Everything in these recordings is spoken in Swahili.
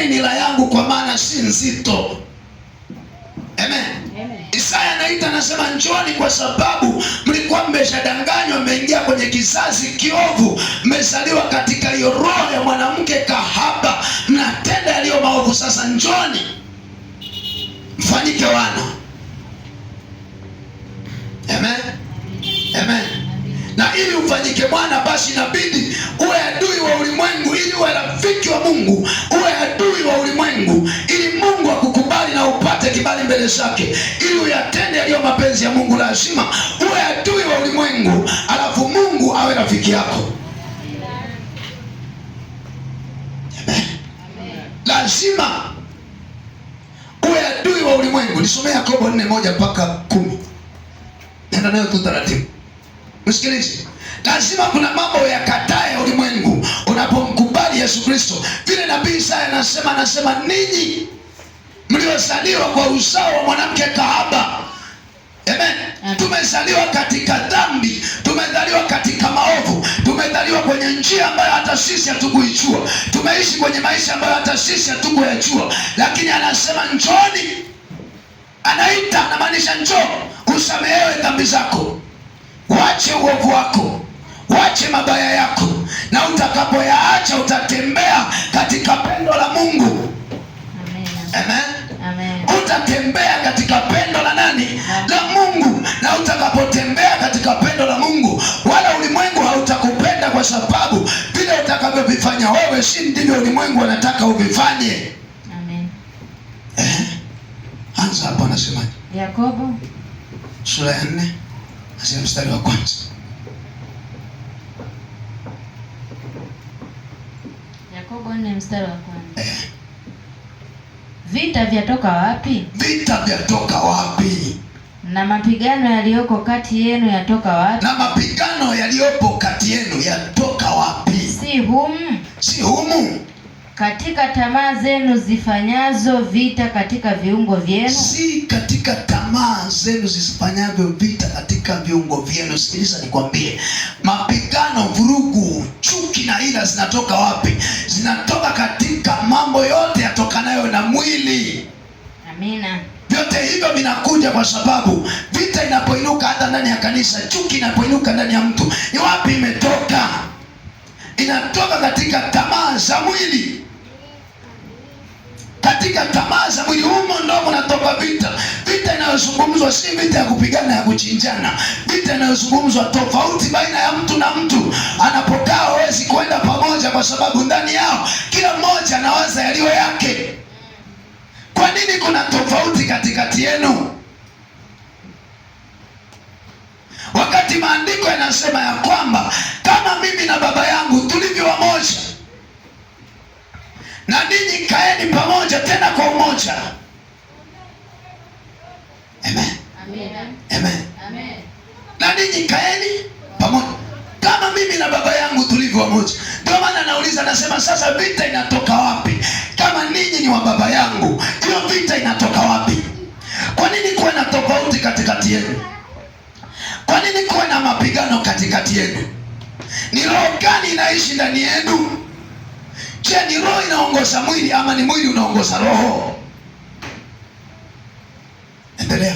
Pokeeni nira yangu, kwa maana si nzito. Amen. Amen. Isaya anaita anasema, njoni kwa sababu mlikuwa mmeshadanganywa, mmeingia kwenye kizazi kiovu, mmezaliwa katika hiyo roho ya mwanamke kahaba, mnatenda yaliyo maovu. Sasa njoni mfanyike wana. Amen. Amen. Na ili ufanyike mwana, basi inabidi uwe adui wa ulimwengu, ili uwe rafiki wa Mungu. Uwe adui wa ulimwengu ili Mungu akukubali na upate kibali mbele zake. Ili uyatende yaliyo mapenzi ya Mungu, lazima uwe adui wa ulimwengu, alafu Mungu awe rafiki yako. Amen. Lazima uwe adui wa ulimwengu. Nisomee Yakobo 4:1 mpaka 10. Nenda nayo tu taratibu. Msikilize. Lazima kuna mambo yakatae ulimwengu unapomkubali Yesu Kristo. Vile nabii Isaya anasema ninyi mliozaliwa kwa uzao wa mwanamke kahaba. Amen. Amen. Tumezaliwa katika dhambi, tumezaliwa katika maovu, tumezaliwa kwenye njia ambayo hata sisi hatukuijua, tumeishi kwenye maisha ambayo hata sisi hatukuyajua, lakini anasema njooni. Anaita, anamaanisha njoo usamehewe dhambi zako, wache uovu wako, wache mabaya yako, na utakapoyaacha utatembea katika pendo la Mungu. Amen. Amen. Amen. Utatembea katika pendo la nani? La Mungu. Na utakapotembea katika pendo la Mungu, wala ulimwengu hautakupenda, kwa sababu vile utakavyovifanya wewe si ndivyo ulimwengu anataka uvifanye. Amen. Anza hapo, anasemaje? Yakobo Sura ya 4, anzia mstari wa kwanza. Yakobo 4 mstari wa kwanza. Vita vyatoka wapi? Vita vyatoka wapi? Na mapigano yaliyoko kati yenu yatoka wapi? Na mapigano yaliyopo kati yenu yatoka wapi? Si humu? Si humu? Katika tamaa zenu zifanyazo vita katika viungo vyenu? Si katika tamaa zenu zifanyavyo vita katika viungo vyenu. Sikiliza nikwambie, mapigano, vurugu, chuki na ila zinatoka wapi? Zinatoka katika mambo yote yatokanayo na mwili. Amina. Vyote hivyo vinakuja kwa sababu vita inapoinuka hata ndani ya kanisa, chuki inapoinuka ndani ya mtu, ni wapi imetoka? Inatoka katika tamaa za mwili. Katika tamaa za mwili humo ndo kunatoka vita. Vita inayozungumzwa si vita ya kupigana, ya kuchinjana. Vita inayozungumzwa tofauti baina ya mtu na mtu. Anapokaa hawezi kwenda pamoja, kwa sababu ndani yao kila mmoja anawaza yaliyo yake. Kwa nini kuna tofauti katikati yenu? Wakati maandiko yanasema ya kwamba kama mimi na Baba yangu tulivyo wamoja, na ninyi kaeni pamoja tena kwa umoja. Amen. Amen. Amen. Amen. Na ninyi kaeni pamoja kama mimi na Baba yangu tulivyo wamoja. Ndio maana anauliza, anasema sasa vita inatoka wapi? Kama ninyi ni wa Baba yangu, hiyo vita inatoka wapi? Kwa nini kuwe na tofauti katikati yenu? Kwa nini kuwe na mapigano katikati yenu? Ni roho gani inaishi ndani yenu? Je, ni roho inaongoza mwili ama ni mwili unaongoza roho? Endelea.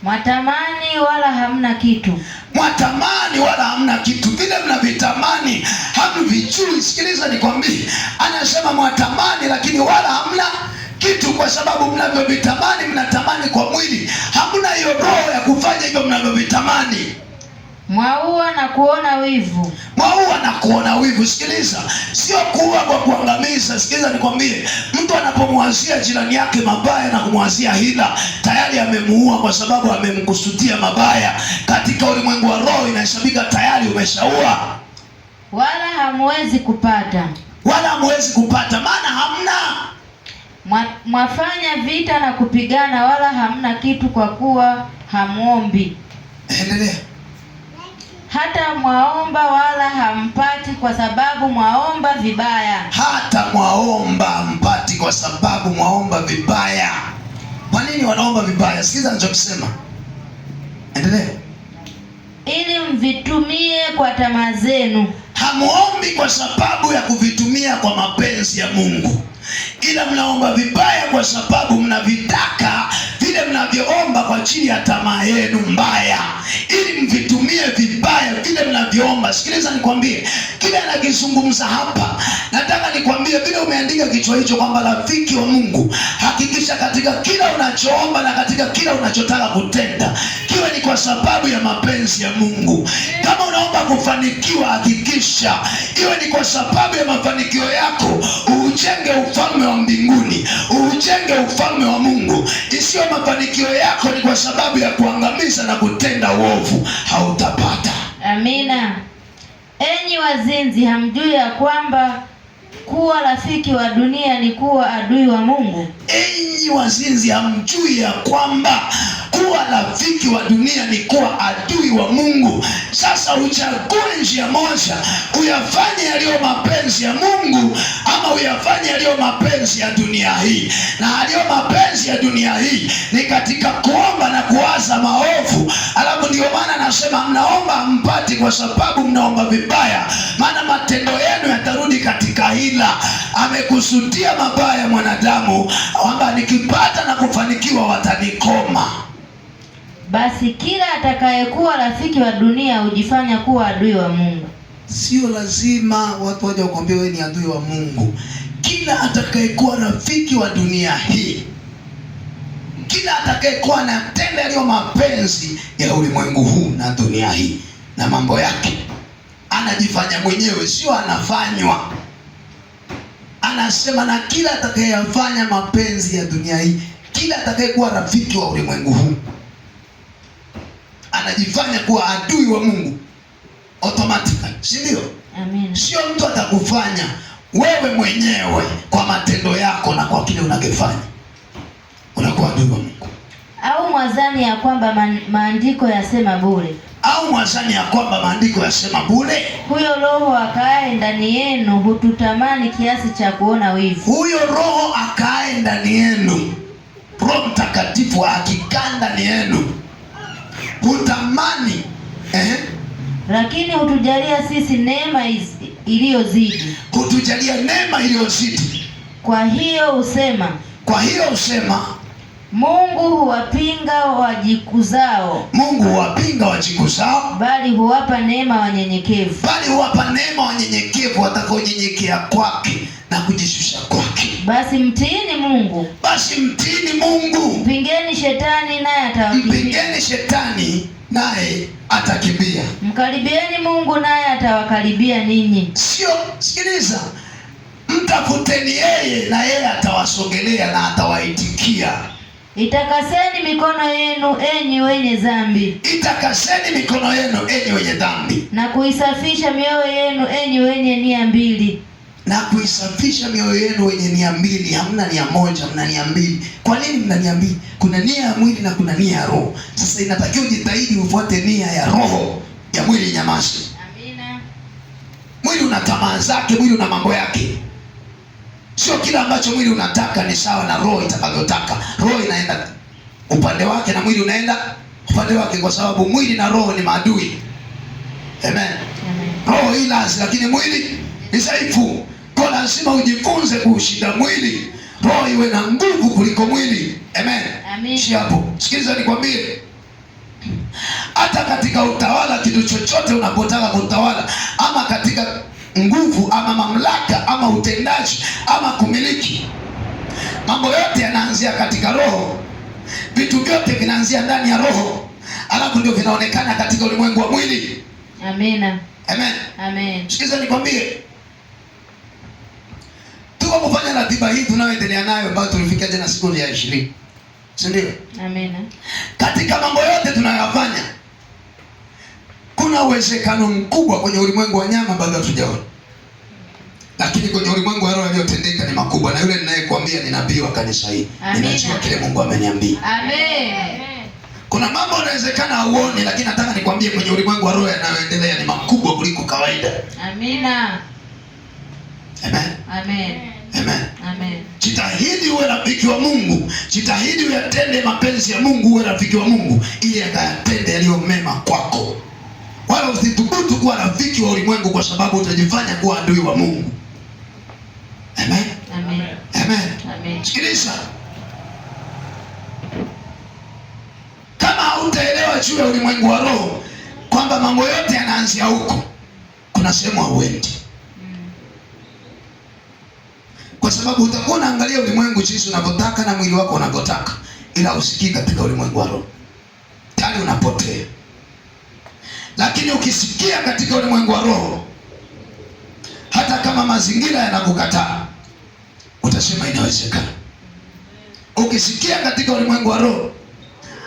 Mwatamani wala hamna kitu. Mwatamani wala hamna kitu. Vile mnavitamani hamvijui. Sikiliza nikwambie, anasema mwatamani lakini wala hamna kitu, kwa sababu mnavyovitamani mnatamani kwa mwili. Hamna hiyo roho ya kufanya hivyo mnavyovitamani. Mwaua na kuona wivu. Mwaua na kuona wivu. Sikiliza, sio kuua kwa kuangamiza. Sikiliza nikwambie, mtu anapomwazia jirani yake mabaya na kumwazia hila, tayari amemuua, kwa sababu amemkusudia mabaya. Katika ulimwengu wa roho inahesabika tayari umeshaua. Wala hamwezi kupata. Wala hamwezi kupata, maana hamna. Mwafanya vita na kupigana, wala hamna kitu, kwa kuwa hamuombi. Endelea. Hata mwaomba wala hampati, kwa sababu mwaomba vibaya. Hata mwaomba hampati, kwa sababu mwaomba vibaya. Kwa nini wanaomba vibaya? Sikiza anachokisema. Endelea. Ili mvitumie kwa tamaa zenu. Hamuombi kwa sababu ya kuvitumia kwa mapenzi ya Mungu, ila mnaomba vibaya kwa sababu mnavitaka vile mnavyoomba kwa ajili ya tamaa yenu mbaya, ili mvitumie vibaya vile mnavyoomba. Sikiliza nikwambie, kile anakizungumza hapa, nataka nikwambie, vile umeandika kichwa hicho kwamba rafiki wa Mungu, hakikisha katika kila unachoomba na katika kila unachotaka kutenda kiwe ni kwa sababu ya mapenzi ya Mungu. Kama unaomba kufanikiwa, hakikisha iwe ni kwa sababu ya mafanikio yako, uujenge ufalme wa mbinguni, uujenge ufalme wa Mungu. Isiyo mafanikio yako ni kwa sababu ya kuangamiza na kutenda uovu, hautapata. Amina. Enyi wazinzi, hamjui ya kwamba kuwa rafiki wa dunia ni kuwa adui wa Mungu? Enyi wazinzi, hamjui ya kwamba kuwa rafiki wa dunia ni kuwa adui wa Mungu? Sasa uchague njia moja, uyafanye yaliyo mapenzi ya Mungu ama uyafanye yaliyo mapenzi ya dunia hii. Na yaliyo mapenzi ya dunia hii ni katika kuomba na kuwaza maovu. Alafu ndio maana nasema mnaomba hampati kwa sababu mnaomba vibaya, maana matendo yenu yatarudi katika hila. Amekusudia mabaya mwanadamu kwamba nikipata na kufanikiwa watanikoma. Basi kila atakayekuwa rafiki wa dunia hujifanya kuwa adui wa Mungu. Sio lazima watu waje wakwambie wewe ni adui wa Mungu. Kila atakayekuwa rafiki wa dunia hii, kila atakayekuwa anatenda yaliyo mapenzi ya ulimwengu huu na dunia hii na mambo yake, anajifanya mwenyewe, sio anafanywa. Anasema na kila atakayeyafanya mapenzi ya dunia hii, kila atakayekuwa rafiki wa ulimwengu huu anajifanya kuwa adui wa Mungu automatically, si ndio? Amina. Sio mtu atakufanya wewe mwenyewe, kwa matendo yako na kwa kile unakifanya unakuwa adui wa Mungu. Au mwazani ya kwamba maandiko yasema bure, Au mwazani ya kwamba maandiko yasema bure? Huyo Roho akaaye ndani yenu hututamani kiasi cha kuona wivu. Huyo Roho akaaye ndani yenu, Roho Mtakatifu akikaa ndani yenu hutamani, Lakini hutujalia sisi neema iliyozidi. Hutujalia neema iliyozidi. Kwa hiyo husema, Kwa hiyo husema, Mungu huwapinga wajikuzao, Mungu huwapinga wajikuzao, bali huwapa neema wanyenyekevu. Bali huwapa neema wanyenyekevu watakaonyenyekea kwake na kujishusha kwake. Basi mtiini Mungu. Basi mtiini Mungu. Mpingeni shetani naye atawakimbia. Mpingeni shetani naye atakimbia. Mkaribieni Mungu naye atawakaribia ninyi. Sio, sikiliza, mtafuteni yeye na yeye atawasogelea na atawaitikia. Itakaseni mikono yenu enyi wenye dhambi, Itakaseni mikono yenu enyi wenye dhambi, na kuisafisha mioyo yenu enyi wenye nia mbili. Na kuisafisha mioyo yenu wenye nia mbili. Hamna nia moja, mna nia mbili. Kwa nini mna nia mbili? Kuna nia ya mwili na kuna nia ya roho. Sasa inatakiwa ujitahidi ufuate nia ya roho, ya mwili nyamaze. Amina. Mwili una tamaa zake, mwili una mambo yake. Sio kila ambacho mwili unataka ni sawa na roho itakavyotaka. Roho inaenda upande wake na mwili unaenda upande wake, kwa sababu mwili na roho ni maadui. Amen. Amen. Roho ilazi, lakini mwili ni dhaifu. Kwa lazima ujifunze kuushinda mwili, roho iwe na nguvu kuliko mwili. Amen. Amen. Si hapo. Sikiliza nikwambie, hata katika utawala, kitu chochote unapotaka kutawala, ama katika nguvu ama mamlaka ama utendaji ama kumiliki, mambo yote yanaanzia katika roho. Vitu vyote vinaanzia ndani ya roho, alafu ndio vinaonekana katika ulimwengu wa mwili. Amina. Amen. Amen. Sikiza nikwambie, tuko kufanya ratiba hii tunayoendelea nayo ambayo tulifika jana siku ya 20, si ndio? Amina. Katika mambo yote tunayoyafanya kuna uwezekano mkubwa kwenye ulimwengu wa nyama bado hatujaona, lakini kwenye ulimwengu wa roho yaliyotendeka ni makubwa. Na yule ninayekuambia ni nabii wa kanisa hii, ninajua kile Mungu ameniambia. Amen. Kuna mambo yanawezekana hauoni, lakini nataka nikwambie kwenye ulimwengu wa roho yanayoendelea ni makubwa kuliko kawaida. Amina. Amen. Amen. Amen. Amen. Jitahidi uwe rafiki wa Mungu, jitahidi uyatende mapenzi ya Mungu, uwe rafiki wa Mungu ili akayatende yaliyo mema kwako. Wala usithubutu kuwa rafiki wa ulimwengu, kwa sababu utajifanya kuwa adui wa Mungu. Amen. Amen. Amen. Amen. Sikiliza, kama hautaelewa juu ya ulimwengu wa roho kwamba mambo yote yanaanzia huko, kuna sehemu hauendi, kwa sababu utakuwa unaangalia ulimwengu jinsi unavyotaka na mwili wako unavyotaka, ila usikii katika ulimwengu wa roho, tayari unapotea. Lakini ukisikia katika ulimwengu wa roho, hata kama mazingira yanakukataa, utasema inawezekana. Ukisikia katika ulimwengu wa roho,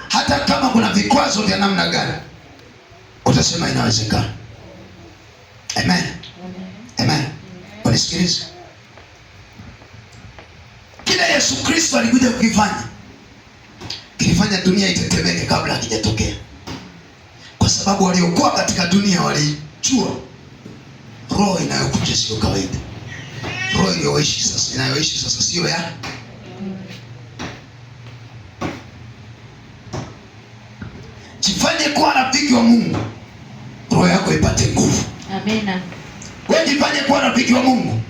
hata kama kuna vikwazo vya namna gani, utasema inawezekana. Amen. Amen. Unisikilize. Kile Yesu Kristo alikuja kukifanya, kilifanya dunia itetemeke kabla hakijatokea, kwa sababu waliokuwa katika dunia walijua roho inayokuja sio kawaida. Roho iliyoishi sasa, inayoishi sasa sio ya. Jifanye kuwa rafiki wa Mungu, roho yako ipate nguvu. Amina. Wewe jifanye kuwa rafiki wa Mungu,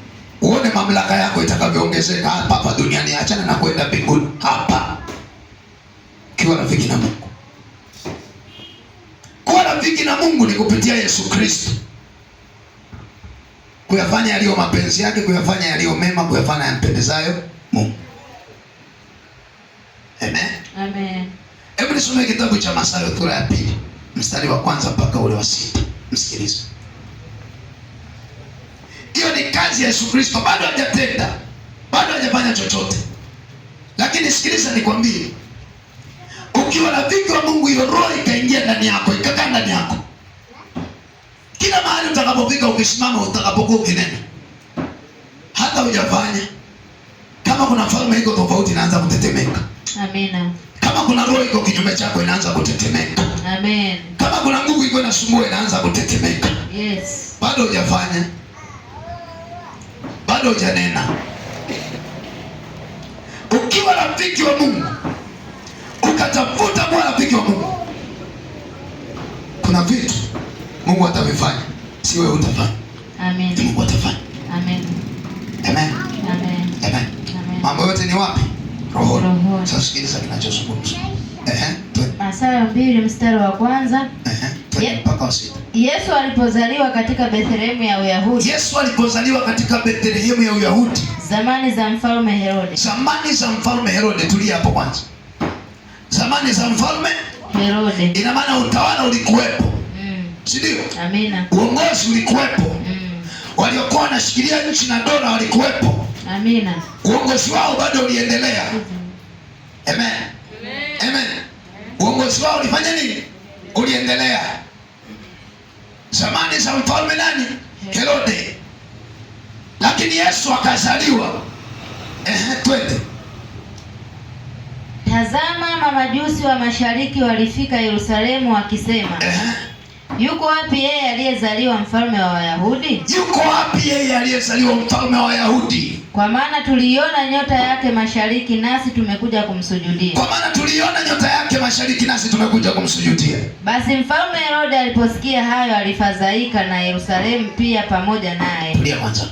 uone mamlaka yako itakavyoongezeka hapa hapa duniani. Achana na kwenda mbinguni, hapa kiwa rafiki na Mungu. Kuwa rafiki na Mungu ni kupitia Yesu Kristo, kuyafanya yaliyo mapenzi yake, kuyafanya yaliyo mema, kuyafanya yampendezayo Mungu. Amen. Amen. Hebu nisome kitabu cha Mathayo sura ya 2 mstari wa 1 mpaka ule wa 6. Msikilize. Hiyo ni kazi ya Yesu Kristo, bado hajatenda, bado hajafanya chochote. Lakini sikiliza nikwambie, ukiwa rafiki wa Mungu, hiyo roho ikaingia ndani yako, ikakaa ndani yako, kila mahali utakapofika, ukisimama, utakapokuwa ukinena, hata hujafanya, kama kuna falme iko tofauti inaanza kutetemeka. Amina. Kama kuna roho iko kinyume chako inaanza kutetemeka. Amen. Kama kuna nguvu iko inasumbua inaanza kutetemeka. Yes. Bado hujafanya, bado hujanena. Ukiwa rafiki wa Mungu, ukatafuta kuwa rafiki wa Mungu, kuna vitu Mungu atavifanya, si wewe utafanya. Amen. Ni Mungu atafanya. Amen. Amen. Amen. Amen. Amen. Mambo yote ni wapi? Rohoni. Rohoni. Sasa sikiliza kinachozungumzwa. Mathayo 2 mstari wa 1. Twende mpaka wa 6. Yesu alipozaliwa katika Bethlehemu ya Uyahudi. Yesu alipozaliwa katika Bethlehemu ya Uyahudi. Zamani za mfalme Herode. Zamani za mfalme Herode, tulia hapo kwanza. Zamani za mfalme Herode. Ina maana utawala ulikuwepo. Si ndio? Amina. Uongozi ulikuwepo. Waliokuwa wanashikilia nchi na dola walikuwepo. Amina. Uongozi wao bado uliendelea. Amen. Amen. Uongozi wao ulifanya nini? Uliendelea. Zamani za mfalme nani? Herode. Lakini Yesu akazaliwa. Twende. Tazama, mamajusi wa mashariki walifika Yerusalemu wakisema, Yuko wapi yeye aliyezaliwa mfalme wa Wayahudi? Yuko wapi yeye aliyezaliwa mfalme wa Wayahudi? Kwa maana tuliona nyota yake mashariki, nasi tumekuja kumsujudia. Kwa maana tuliona nyota yake mashariki, nasi tumekuja kumsujudia. Basi mfalme Herode aliposikia hayo alifadhaika, na Yerusalemu pia pamoja naye. Tulia kwanza.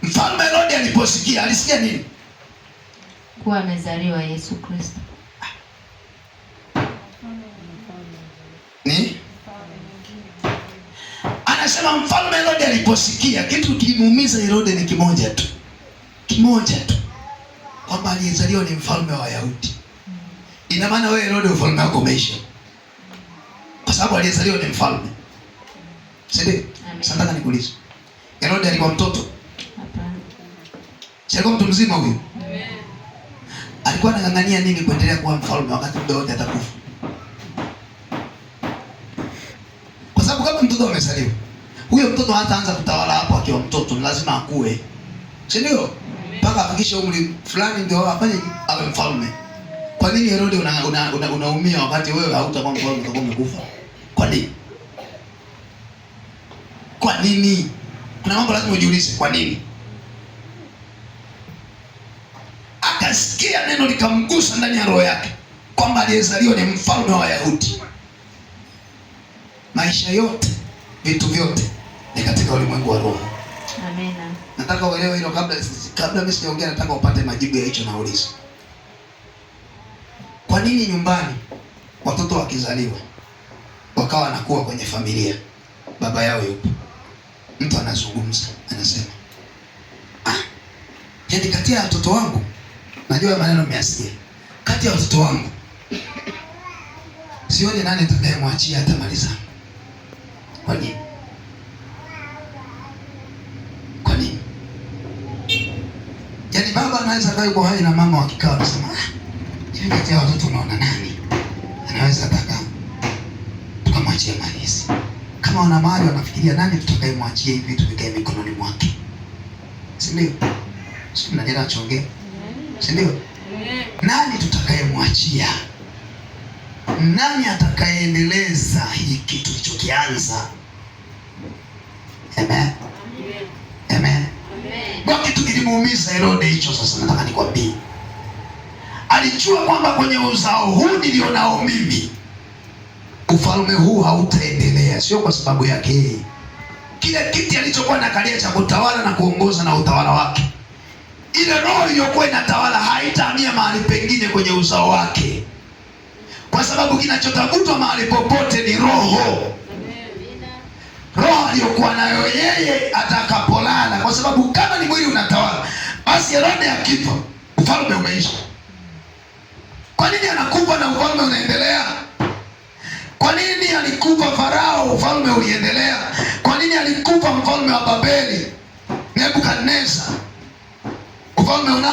Mfalme Herode aliposikia, alisikia nini? Kuwa amezaliwa Yesu Kristo. Ni? Anasema mfalme Herode aliposikia, kitu kilimuumiza Herode ni kimoja tu. Kimoja tu. Kwamba aliyezaliwa ni mfalme wa Wayahudi. Ina maana wewe Herode ufalme wako umeisha. Kwa sababu aliyezaliwa ni mfalme. Si ndio? Sasa nataka nikuulize. Herode alikuwa mtoto? Hapana. Si alikuwa mtu mzima huyu? Alikuwa anang'ang'ania nini kuendelea kuwa mfalme wakati muda wote atakufa? Kwa sababu kama mtoto amezaliwa, huyo mtoto hataanza kutawala hapo akiwa mtoto, ni lazima akue. Si ndio? Mpaka afikishe umri fulani ndio afanye awe mfalme. Kwa nini Herode unaumia wakati wewe hautakuwa mfalme, utakuwa umekufa? Kwa nini? Kwa nini? Kuna mambo lazima ujiulize, kwa nini? Akasikia neno likamgusa ndani ya roho yake kwamba aliyezaliwa ni mfalme wa Wayahudi. Maisha yote, vitu vyote ni katika ulimwengu wa roho. Amina. Nataka uelewe hilo kabla mimi sijaongea, nataka upate majibu ya hicho nauliza. Kwa nini nyumbani watoto wakizaliwa wakawa wanakuwa kwenye familia, baba yao yupo, mtu anazungumza anasema, yaani kati ya watoto wangu, najua maneno mmeyasikia, kati ya watoto wangu sioni nani nitakayemwachia hata mali zangu. Kwa nini? Kwa nini? Yaani baba anaweza kaa yuko hai na mama wakikaa wanasema, hivi kati ya watoto unaona nani anaweza taka tukamwachia mali hizi? Kama wana mali wanafikiria nani tutakayemwachia hivi vitu vikae mikononi mwake, si ndio? Si mnanielewa nachongea? Si ndio? Nani tutakayemwachia? Nani atakayeendeleza hiki tulichokianza? Amen. Amen. Kwa kitu kilimuumiza Herode hicho, sasa nataka nikwambie. Alijua kwamba kwenye uzao huu nilionao mimi, ufalme huu hautaendelea, sio kwa sababu yake yeye. Kile kiti alichokuwa anakalia cha kutawala na kuongoza na utawala wake, ile roho iliyokuwa inatawala haitahamia mahali pengine kwenye uzao wake, kwa sababu kinachotafutwa mahali popote ni roho. Roho aliyokuwa nayo yeye atakapolala, kwa sababu kama ni mwili unatawala, basi Herode akifa ufalme umeisha. Kwa nini anakufa na ufalme unaendelea? Kwa nini alikufa Farao ufalme uliendelea? Kwa nini alikufa mfalme wa Babeli Nebukadneza ufalme una?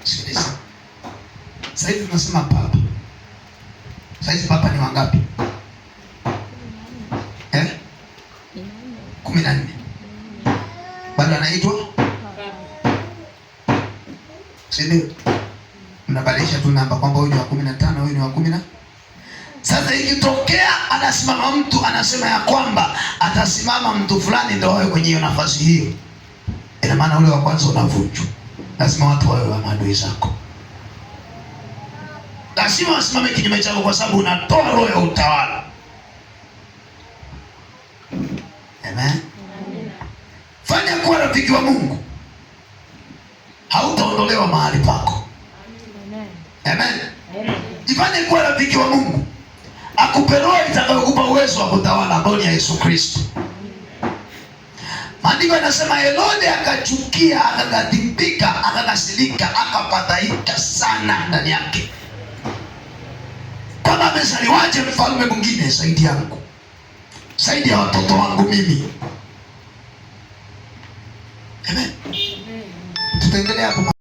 Sikiliza. Sasa hivi tunasema papa. Sasa hivi papa ni wangapi? 14. Bado anaitwa? Si ndio? Mnabadilisha tu namba kwamba huyu ni wa 15, huyu ni wa 10. Sasa ikitokea anasimama mtu anasema ya kwamba atasimama mtu fulani ndio awe kwenye hiyo nafasi hiyo, ina maana ule wa kwanza unavunjwa. Lazima watu wawe wa maadui zako, lazima wasimame kinyume chako, kwa sababu unatoa roho ya utawala. Amen. Fanya kuwa rafiki wa Mungu, hautaondolewa mahali pako. Amen. Jifanye kuwa rafiki wa Mungu, akupe roho itakayokupa uwezo wa kutawala, ambao ni ya Yesu Kristo. Maandiko yanasema Herode akachukia, akaghadhibika, akakasirika, akafadhaika sana ndani yake, kama amezaliwaje mfalme mwingine zaidi yangu, zaidi ya watoto wangu mimi. Amen. Tutaendelea hapo.